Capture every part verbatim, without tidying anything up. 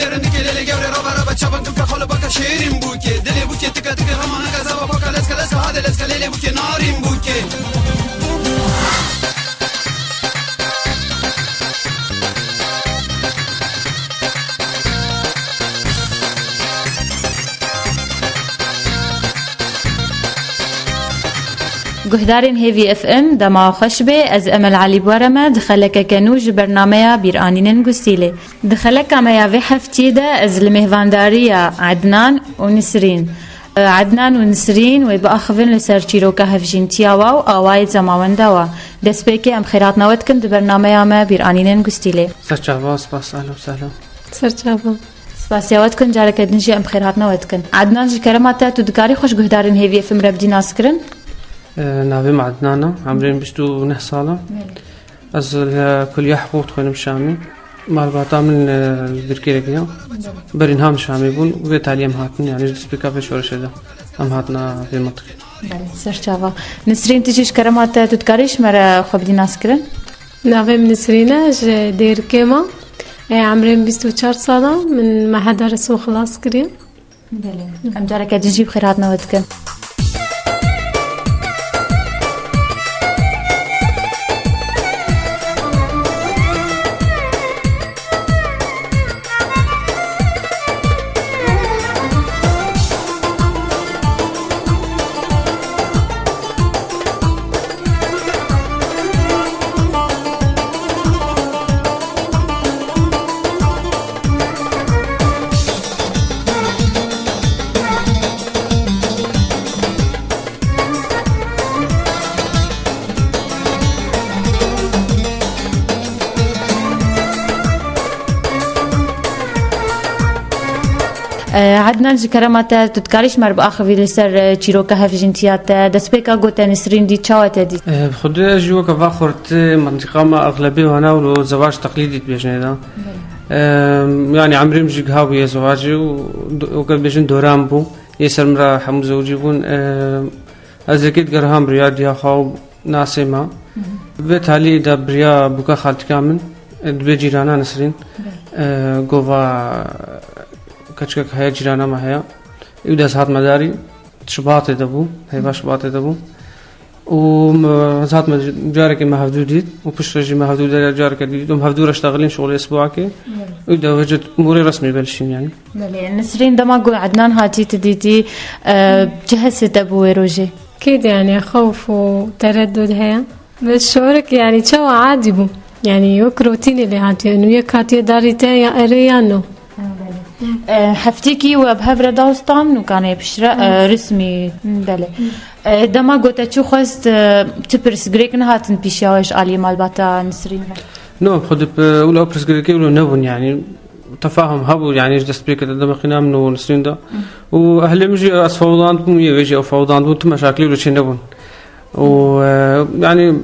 Lê rindikê lê lê gewre raba raba çaban tika xalo baka şêrîn bûkê. Dilê bûkê tika tika hema naka zava paka leska leska hade leska lê lê bûkê narîn bûkê. Guhdarên Hêvî F M, dema xweş bê, ez Emel Elî bi we re me di xelekeke nû ji bernameya Bîranînên Gustîlê. Di xeleka me ya vê heftiyê de ez li mêhvandariya Ednan û Nisrîn. Ednan û Nisrîn wê biaxivin li ser çîroka hevjîntiya wa û awayê zemawenda wa. Destpêkê em xêrhatina we dikin di bernameya me Bîranînên Gustîlê. Serçava, spas, ehlen û sehlen. Serçava. Spasiya we dikin, careke din jî em xêrhatina we dikin. Ednan, ji kerema te, tu dikarî xwe ji guhdarên Hêvî F M re bidî naskirin? E, navê min Ednan e, emrê min bîst û neh sal e. Belê. Ez li kuliya hiqûq dixwînim Şamê. Malbata min, e, li Dîrkêrek ya. Belê. Berî niha min Şamê bûn û vê talî em hatin, yanî ji destpêka vê şoreşê de em hatina vê mintiqê. Belê, serçava. Nisrîn, tu jî ji kerema te, tu dikarî ji me re xwe bidî naskirin? Navê min Nisrîn e, ji Dêrikê me. Ê, emrê min bîst û çar sal e. Min meheda resim xilas kiriye. Belê. Em careke din jî bi xêrhatina we dikin. Ednan, ji kerema te, tu dikarî ji me re biaxivî li ser, e, çîroka hevjîntiya te, destpêka ku te Nisrîn dît, çawa te dît? E, bi xwedê ez jî weke va xurt, e, mentiqa me exlebê wana û zewac teqlîdî dibêjin êda. Belê. E, yanî emrê min jî giha bûye zewacê û do-, weke dibêjin doran bû. Yê ser min re hemû zewicî bûn. E, ez yekê digerihan bi riya diya xwe û nasê me. Hı hı. Bi vê talî de bi riya bûka xaltika min, e, dibê cîrana Nisrîn. Belê. E, gova keçikek heye, cîrana me heye. Ew de ez hatime darî, Şibatê de bû, heyva Şibatê de bû. Û me, ez hatime carekê me hevdû dît û piştre jî me hevdû de careke dît û me hevdû re ştexilîn şixulê isbuakê. Belê. Û de vece morê resmî belişîn yanî. Belê. Nisrîn, dema ku Ednan hatî tu dîtî, e, çi hesê te bû wê rojê? Kê de yanî xewf û tereddud heye? Bi şorek yanî çawa adî bû? Yanî wek rotînê lê hatiye, nû yek hatiye darî te ya erê ya no. Ha, belê. E, heftêkî we bi hev re dawustan nûkanê piştre, e, resmî, belê. E, dema ku te çi xwest, e, ti pirsgirêk nehatin pîşiya we ji aliyê malbata Nisrîn re? No, xwe dip, e, wilo pirsgirêkê wilo nebûn, yanî tefahum hebû, yanî ji destpêkê de demeqîna min û Nisrîn de. Û ehlê min jî ez fewdand bûm, yê wê jî ew fewdand bûn, tu meşakilê wilo çê nebûn. û, e, yanî,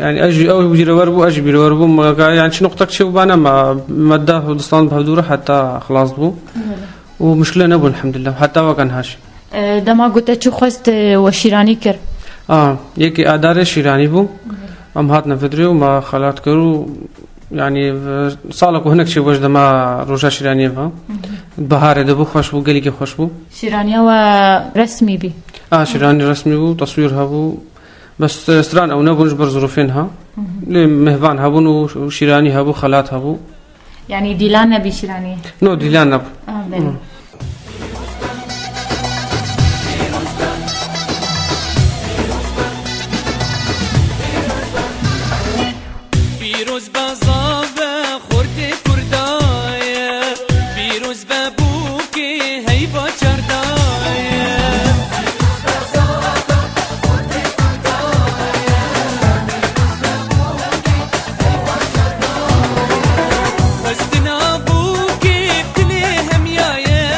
yanî ez jî, ew bîrewer bû, ez jî bîrewer bûm. Me, yanî çi nuqtek çêbû bane me, me da distan bi hevdû re heta xilas bû. Belê. Û muşkile nebûn, elhamdulillah. Heta weke niha jî. E, dema ku te çi xwest, e, we şîranî kir? A, yekê Adarê şîranî bû. Belê. Em hatine vidrê û me xelat kir û, yanî, v-, salek û hinek çêbû ji dema roja şîraniyê ve. Hı hı. Biharê de bû, xweş bû, gelekî xweş bû. Şîraniya we resmî bî? A, şîranî resmî bû, teswîr hebû. Bes, e, stran ew nebûn ji ber zirûfên ha. Hı hı. Lê mêvan hebûn û, û şîranî hebû, xelat hebû. Yanî dîlan nebî şîranî? No, dîlan nebû. A, belê. Hı. Pîroz be zave xortê Kurda ye, pîroz be bûkê heyva çarda ye. Xwestina bûkê dilê hemiya ye,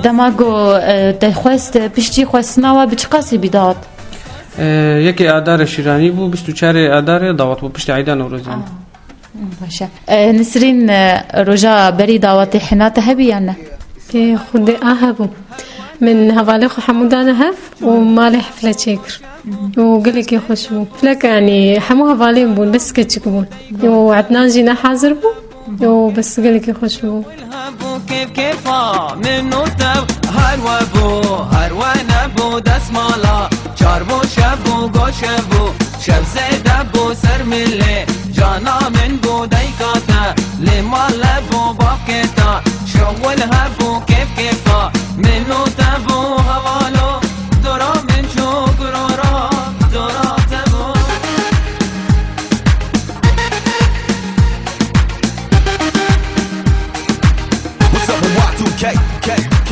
Dema ku, e, te xwest, piştî xwestina we bi çiqasî bî dawet? E, yekê Adarê şîranî bû, bîst û çarê Adarê dawet bû, piştî Eyda Newrozê. Ah, baş e. E, Nisrîn, e, roja berî dawetê hina te hebî yan ne? Ê, xwedê a hebû. Min hevalê xwe hemû dane hev û malê hefle çêkir. Û gelekî xweş bû. Filek, yanî hemû hevalên bûn, bes keçik bûn. Û Ednan jî ne hazir bû. Û bes gelekî xweş bû. Hebû kêf kêfa min û tev her we bû, her we nebû destmala. Çar bû şev bû goşe bû, şev zêde bû ser milê. Cana min bû dayka te, lê male bû bavkê te. Şuxul hebû kêf kêfa min û tev û hevalo. Dora min çû kurora, dora te bû. What's up, Watu? K, K, K.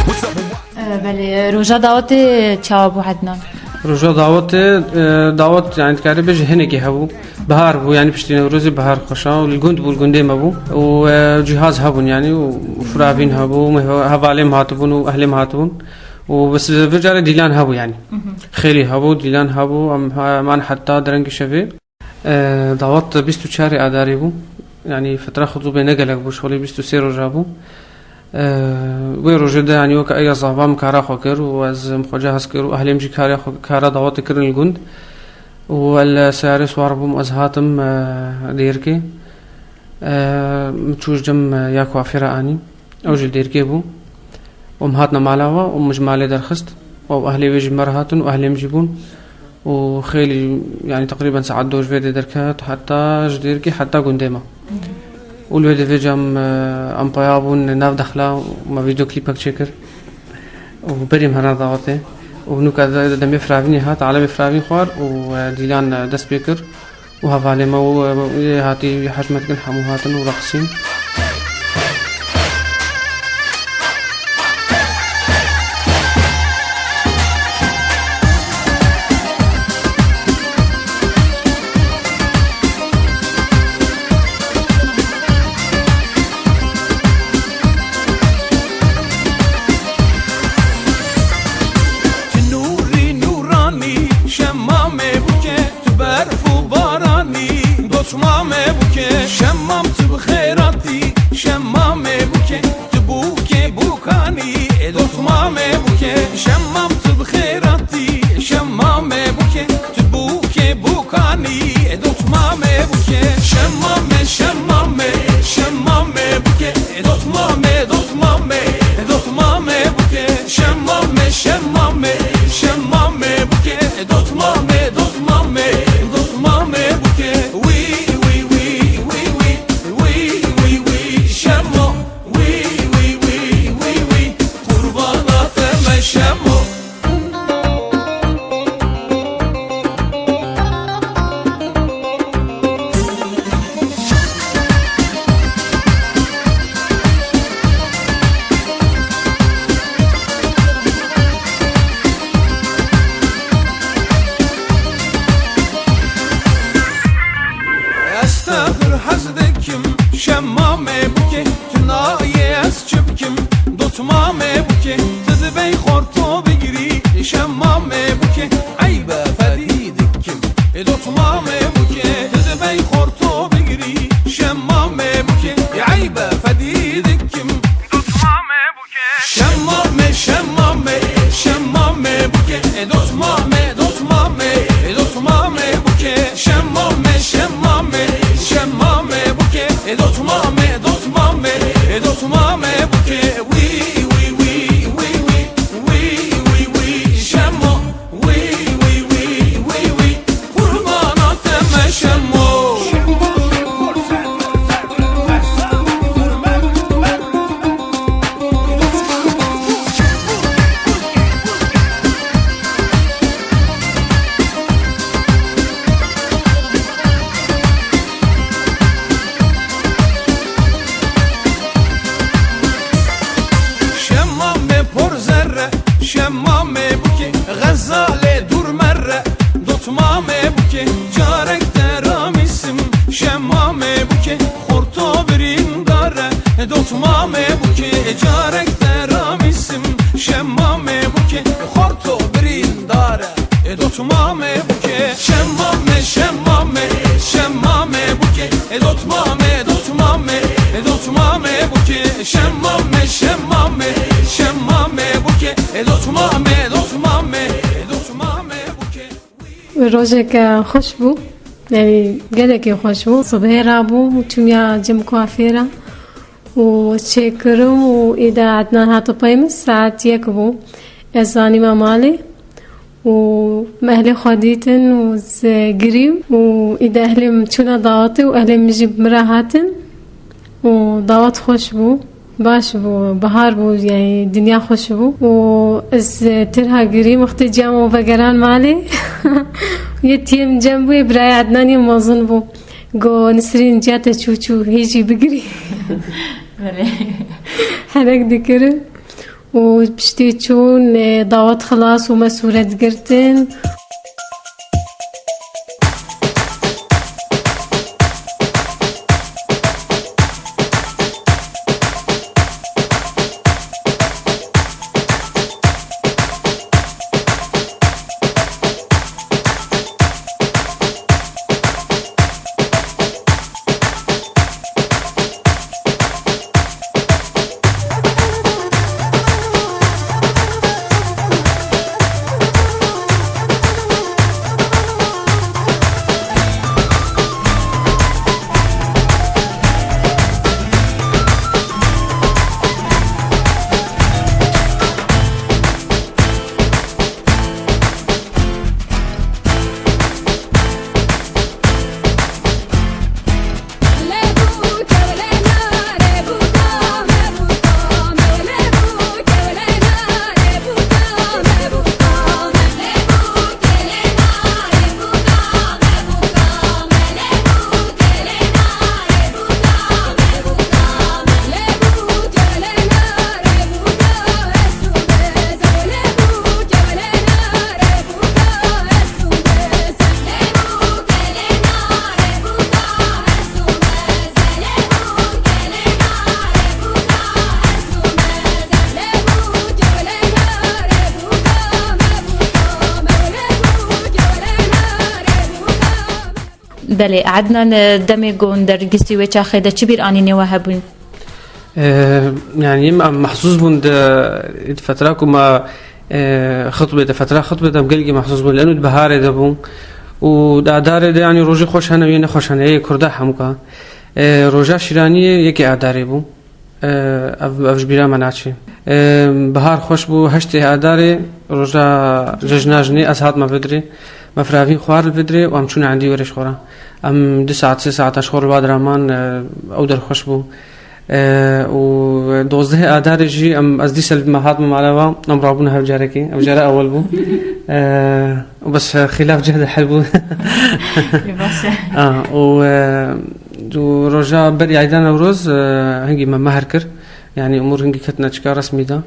What's up, Watu? E, belê, roja dawetê çawa bû Ednan? Roja dawetê, e, dawet, yani, dikarî bêjî hinekî hebû. Bihar bû, yani, piştî Newrozê bihar xweşa û li gund bû, li gundê me bû. Û, e, cihaz hebûn, yani, û firavîn hebû, me-, hevalê me hatibûn û ehlê me hatibûn. Û bes vê carê dîlan hebû, yani. Mhm. Xêlî hebû, dîlan hebû, em, he-, man heta derengê şevê. E, dawet bîst û çarê Adarê bû. Yanî fitra xutubê ne gelek bû, şolê bîst û sê roja bû. E, wê rojê de, yanî weke eya zava min kara xwe kir û ez min xwe cehaz kir û ehlê min jî kara xwe, kara dawetê kirin li gund. Û el seyarê siwar bûm, ez hatim, e, Dêrikê. E, min çû ji cem, e, ya kuafêra anî. Ew ji Dêrikê bû. Û em hatine mala we û min ji malê derxist. Û ehlê wê jî me re hatin û ehlê min jî bûn. Û xêlî, yanî teqrîben saet du ji vê dê derket, heta ji Dêrikê heta gundê me. Û li wê de vêca em, em paya bûn nav dexla, me vîdeo klîpek çêkir. Û berî em hene dawetê. Û nûka de-, demê firavînê hat, alemê firavîn xwar û, e, dîlan, e, dest pê kir. û hevalê me û, ê, hatî hej me dikin, hemû hatin û reqsîn. Tu nûrî nûranî, şemamê bûke. Tu berf û baranî, dotmamê bûke. Şemam tu bi xêratî, şemamê bûke. Tu bûke bûkanî, e, dotmamê bûke. Şemam tu bi xêratî, şemamê bûke. Tu bûke bûkanî, e, dotmamê bûke. Şemamê, şemamê, şemamê bûke. E, dotmamê, dotmamê, e, dotmamê bûke. Şemamê, şemamê, şemamê bûke. Dotmamê, dotmamê, dotmamê bûke. Wî, wî, wî, wî, wî. Wî, wî, wî, şemo. Wî, wî, wî, wî, wî. Qurbana te me şemo. Ez te pir hez dikim, şemamê bûke, tu nayê ez çi bikim, dotmamê bûke, tu dibey xorto bigirî, şemamê bûke, eybe fedî dikim. E, dotmamê bûke, tu dibey xorto bigirî, şemamê bûke, e, eybe fedî dikim. Dotmamê bûke. Şemamê, şemamê, şemamê bûke, e, dotmamê, dotmamê, e, dotmamê bûke. Şemamê, şemamê, şemamê bûke, e, dotmamê, dotmamê, e, dotmamê bûke. Wî, wî, wî, wî, wî, wî, wî, wî, şemo. Wî, wî, wî, wî, wî, qurbana te Dotmamê bûkê carek te ramîsim, şemamê bûkê xorto birîndar e. E, dotmamê bûkê, şemamê, şemamê, şemamê bûkê. E, dotmamê, dotmamê, e, dotmamê bûkê, şemamê, şemamê, şemamê bûkê. E, dotmamê, dotmamê, e, dotmamê bûkê. Rojeke xweş bû, yanî gelekî xweş bû. Sibehê rabûm û çûm ya cem kuafêra û çêkirim û îde Ednan hate pey min, saet yek bû. Ez anîme malê û me ehlê xwe dîtin û ez girîm û îde ehlê min çûne dawetê û ehlê min jî bi min re hatin û dawet xweş bû. Baş bû, bihar bû, yanî dinya xweş bû. Û ez, e, têrha girîm, wextê cem û vegeran malê. Yê tiyê min cem bû, yê birayê Ednan yê mezin bû. Go, Nisrîn, ciya te çû çû, hê jî bigirî. Belê. Herek dikirin. Û piştî çûn, e, dawet xilas û me sûret girtin. Belê, Ednan, demê ku hûn dergistî wê çaxê de çi bîranînê we hebûn? E, yanî em, em mehsûs bûn di, di fetra ku me, e, xitbê de, fetra xitbê de em gelkî mehsûs bûn. Leno di biharê de bûn. Û di adarê de, yanî rojê xweş hene, yê nexweş hene, yê kurda hemûka. E, roja şîraniyê yekê adarê bû. E, ev, ev ji bîra me naçe. E, bihar xweş bû, heştê adarê, roja cejna jinê, ez hatime vidirê. Me firavîn xwar li vidirê û em çûne endî werêş xwe re. Em du saet, sê saet ji xwe re li ba diraman, e, ew der xweş bû. E, û dozdehê adarê jî em, ez dîsa li me hatime mala we, em rabûne hev carekê. Ev cara ewel bû. E, û bes, e, xîlaf cih de hel bû. Ê, baş e. A, û, e, û roja berî Eyda Newroz, e, hingî me mehr kir. Yanî umûr hingî ketine çika resmî de.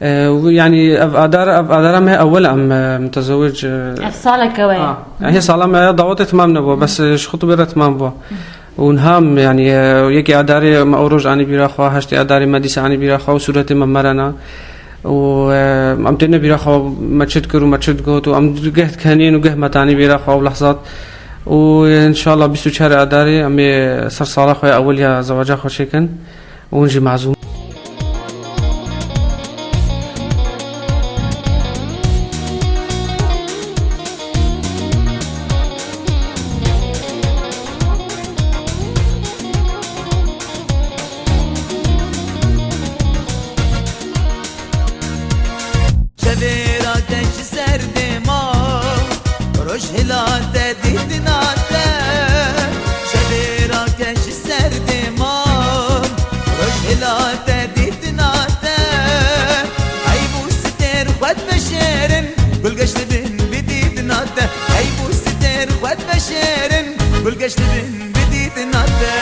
E, û yanî ev adar, ev adara me ewel em, e, mutezewec, e, Ev saleke we ye? A, yanî hê sala me dawetê temam nebû, bes, e, ji xutbê re temam bû. Û niha em, yanî, e, yekê adarê me ew roj anî bîra xwe, heştê adarê me dîsa anî bîra xwe û sûretê me merena. Û, e, em têne bîra xwe me çi dikir û me çi digot û em geh dikenîn û geh me tanî bîra xwe ew lehzat. Û, e, înşallah bîst û çar adarê em ê ser sala xwe ya ewel ya zewaca xwe çêkin. Hûn jî mazûm. Şevêra te ji ser dêma, roj hila te dîtina te. Şevêra te ji ser dêma, roj hila te dîtina te. Ey bû stêr xwe diveşêrin, gul geş dibin bi dîtina te. Ey bû stêr xwe diveşêrin, gul geş dibin bi dîtina te.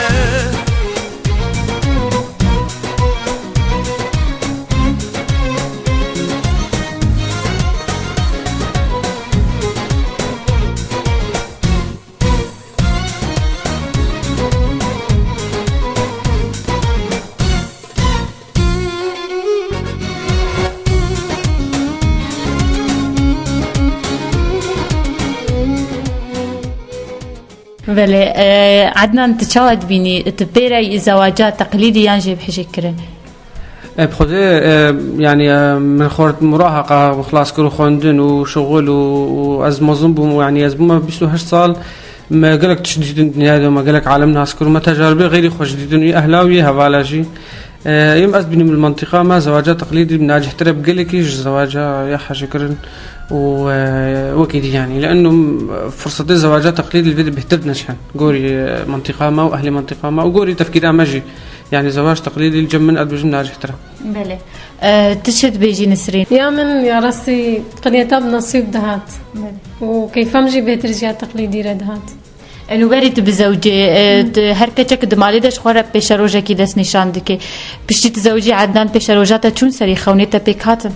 Belê, e, Ednan, tu çawa dibînî? Tu pê re yî zewaca teqlîdî yan jî bi hijêkirin? E, bi Xwedê, e, yanî, e, min xort muraheqa xilas kir û xwendin û şixul û, û ez mezin bûm, yanî ez bûme bîst û heşt sal, me gelek tişt dîtin dinyayê de, me gelek alem nas kir û me tecaribê xeyrî xweş dîtin, wî ehla wî hevala jî. E, yê min ez dibînim li mentiqa me zewaca teqlîdî nacihtir e bi gelekî ji zewaca ya hejêkirin û, e, wekî dî yanî. Li enno firsetê zewaca teqlîdî li vê de bêhtir dineçin. Gorî, e, mentiqa me û ehlê mentiqa me û gorî tefkîra me jî. Yanî zewac teqlîdî li cem min ez dibêjim nacihtir e. Belê. E, tu çi dibêjî Nisrîn? Ya min ya rastî qiniyeta bi nesîb dihat. Belê. Û keyfa min jî bêhtir ji ya teqlîdî re dihat. E, nû berî tu bizewicê, e, tu her keçek di malê de ji xwe re pêşerojekî destnîşan dike. Piştî tu zewicî Ednan pêşeroja te çûn serî xewnê te pêk hatin?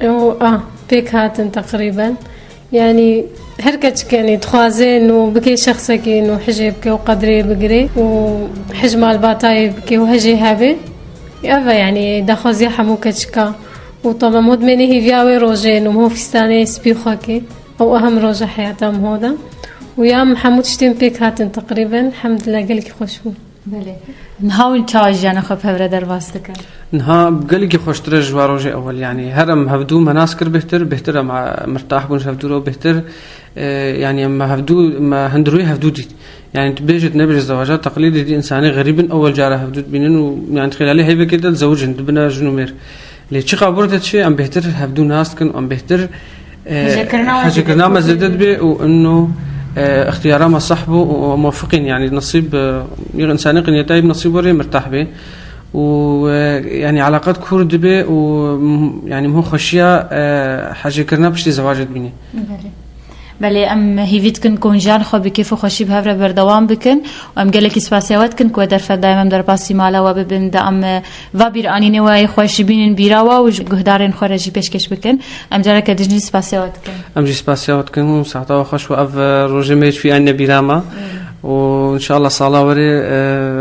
Ew, ah, pêk hatin teqrîben. Yanî her keçik, yanî dixwaze nû bike şexsekî nû hijê bike û qedrê bigire û hij malbatayê bike û hejê hebe. Ev e, yanî daxwaziya hemû keçika. Û tabem hûn dimênî hîviya wê rojê nû min hûn fîstanê spî xwe kê. Ew ehem roja heyata min hûn de. Û ya min hemû tiştên pêk hatin teqrîben. Hemdillah gelkî xweş bû. Belê. Niha hûn çawa jiyana xwe bi hev re derbas dikin? Niha gelekî xweştir e ji wa rojê ewil. Yanî her em hevdû me nas kir bêhtir, bêhtir em, e, mirtah bûn ji hevdû re û bêhtir, e, yanî em hevdû, me hundirûyê hevdû dît. Yanî tu bêjî, tu nebêjî zewaca teqlîdî dî însanê xerîb in ewil cara hevdû dibînin û yanî xêlalê heyvekê de dizewicin, dibine jin û mêr. Lê çiqa bûrde diçe em bêhtir hevdû nas dikin û em bêhtir, e, hejêkirina me zêde dibe û ino, e, ixtiyara me seh bû û muwefiqîn, yanî nesîb, e, yek însanê qiniyetayî bi nesîb were mirtah bê. Û, e, yanî eleqet kûr dibe û, m-, yanî min xweşiya, e, hejêkirina piştî zewacê dibînî. Belê. Belê, em hîvî dikin ku hûn jiyan xwe bi kêf û xweşî bi hev re berdewam bikin û em gelekî spasiya we dikin ku we derfet daye em derbasî mala we bibin, de em, e, va bîranînê we yê xweş bînin bîra we û ji guhdarên xwe re jî pêşkêş bikin. Em careke din jî spasiya we dikin. Em jî spasiya we dikin û saeta we xweş û ev, e, rojê me yê çûyî anîne bîra me. Û înşallah sala werê, e,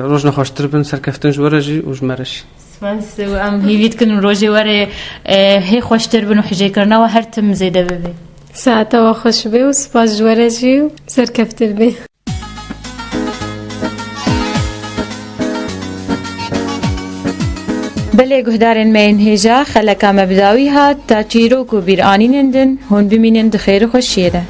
roj nexweştir bin, serkeftin ji we re jî û ji me re jî. Spas û em hîvî dikin rojê werê, e, hê xweştir bin û hijêkirina we her tim zêde bibe. Saeta we xweş be û spas ji we re jî û serkeftir be. Belê guhdarên me yên hêja, xeleka me bi dawî hat, ta çîrok û bîranînên din, hûn bimînin di xêr û xweşiyê de.